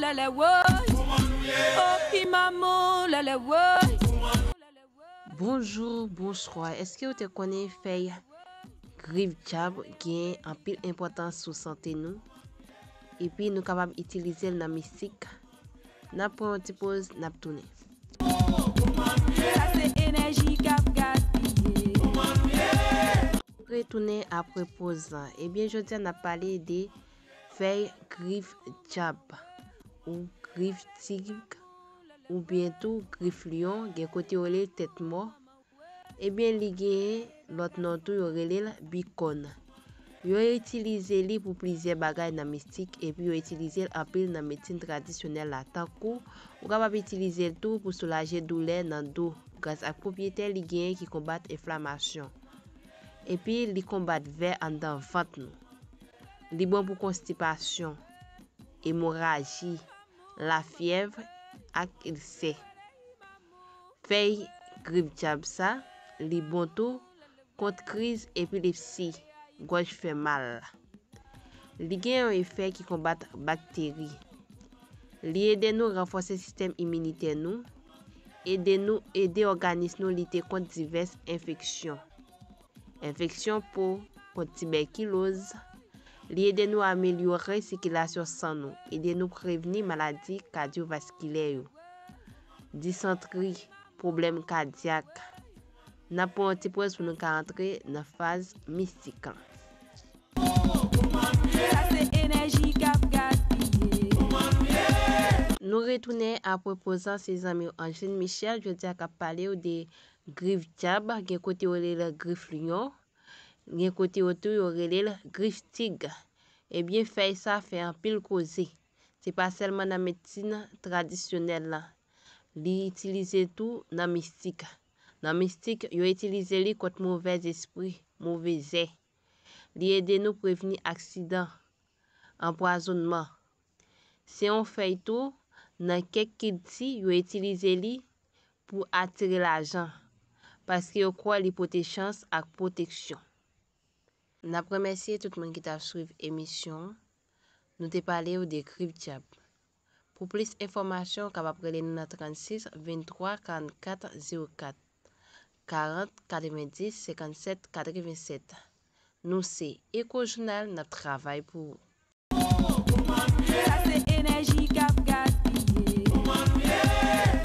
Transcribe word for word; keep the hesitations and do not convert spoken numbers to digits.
Lè woy, oh, ki manman, lè, lè woy. Bonjou, bonswa. Èske w te konnen fèy grif dyab gen anpil enpòtans sou sante nou? Epi nou kapab itilize l nan mistik. N ap pran yon ti poz, n ap tounen. Sa se enèji k ap gaspiye. Retounen apre poz lan. Ebyen, jodi a n ap pale de fèy grif dyab, ou grif tig, oubyen tou grif lyon, gen kote yo rele l tèt mò. Ebyen, li genyen lòt non tou, yo rele l bikòn. Yo itilize li pou plizyè bagay nan mistik, epi yo itilize l anpil nan medsin tradisyonèl la, tankou ou kapab itilize l tou pou soulaje doulè nan do, gras ak pwopyete li genyen ki konbat enflamasyon. Epi li konbat vè anndan vant nou. Li bon pou konstipasyon, emoraji, lafyèv ak ilsè. Fèy grif dyab sa, li bon tou kont kriz epilepsi, gòj fè mal. Li gen yon efè ki konbat bakteri. Li ede nou ranfòse sistèm iminitè nou, ede nou, ede òganis nou lite kont divès enfeksyon. Enfeksyon po, kont tibèkiloz. Li ede nou amelyore sikilasyon san nou, ede nou prevni maladi kadyovaskilè yo, disantri, pwoblèm kadyak. N ap pran yon ti poz pou nou ka antre nan faz mistik an. Sa se enèji k ap gaspiye. Nou retounen apre poz lan, se zanmi w Angeline Michel, jodi a k ap pale w de grif dyab, gen kote yo rele l grif lyon, gen kote yo tou yo rele l grif tig. Ebyen, fèy sa fè anpil koze. Se pa sèlman nan medsin tradisyonèl la. Li itilize tou nan mistik. Nan mistik, yo itilize li kont movèzespri, move zè. Li ede nou prevni aksidan, anpwazonnman. Se yon fèy tou, nan kèk kilti, yo itilize li pou atire lajan, paske yo kwè li pote chans ak pwoteksyon. N ap remèsye tout moun ki t ap swiv emisyon an. Nou te pale w de grif dyab. Pou plis enfòmasyon, w kapab rele nou nan trannsis venntwa karannkat zewo kat, karant katrevendis senkannsèt katrevennsèt. Nou se Echo Journal, n ap travay pou ou. Sa se enèji k ap gaspiye.